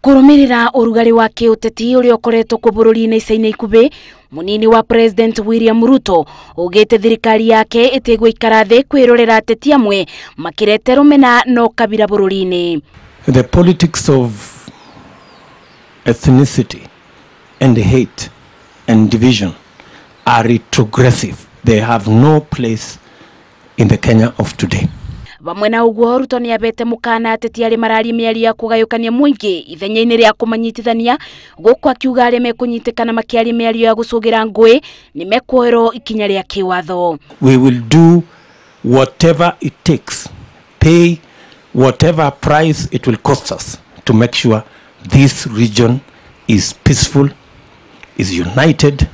Kũrũmĩrĩra ũrugarĩ wa kĩũteti ũrĩa ũkoretwo kuo bũrũri-inĩ ica-inĩ ikuhĩ, mũnini wa President William Ruto augĩte thirikari yake ĩtĩgũikara thĩ kwĩrorera ateti amwe makĩrete rũmena na ũkabira bũrũri-inĩ. The politics of ethnicity and hate and division are retrogressive. They have no place in the Kenya of today. Vamwe na ũguo Ruto nĩ abete mũkana ateti arĩa mararia mĩario ya kũgayũkania mũingĩ ithenya-inĩ rĩa kũmanyitithania, gũkũ akiuga arĩa mekũnyitĩkana makĩaria mĩario ya gũcũgĩra ngũĩ nĩ mekuoerwo ikinya rĩa kĩwatho. We will do whatever it takes, pay whatever price it will cost us to make sure this region is peaceful, is united,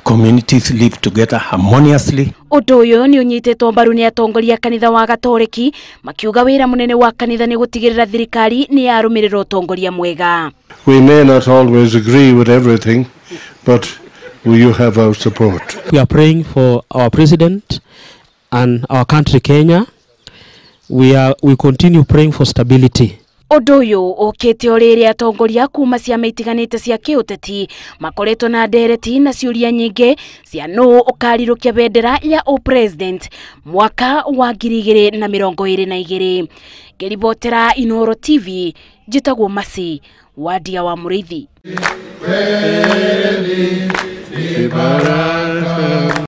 communities live together harmoniously. Ũndũ ũyũ nĩ ũnyitĩtwo mbaru nĩ atongoria kanitha wa Gatoreki makiuga wĩra mũnene wa kanitha nĩ gũtigĩrĩra thirikari nĩ yarũmĩrĩra ũtongoria mwega. We may not always agree with everything, but you have our support. We are praying for our president and our country Kenya. We continue praying for stability. Ũndũ ũyũ ũkĩte o rĩrĩa atongoria kuma ciama itiganĩte cia kĩũteti makoretwo na ndereti na ciũria nyingĩ cia nũũ ũkarirũkia bendera ya ũpresident mwaka wa 2022. Ngĩribotera Inooro TV, njĩtagwo Mercy Wadia wa Mũrĩithi.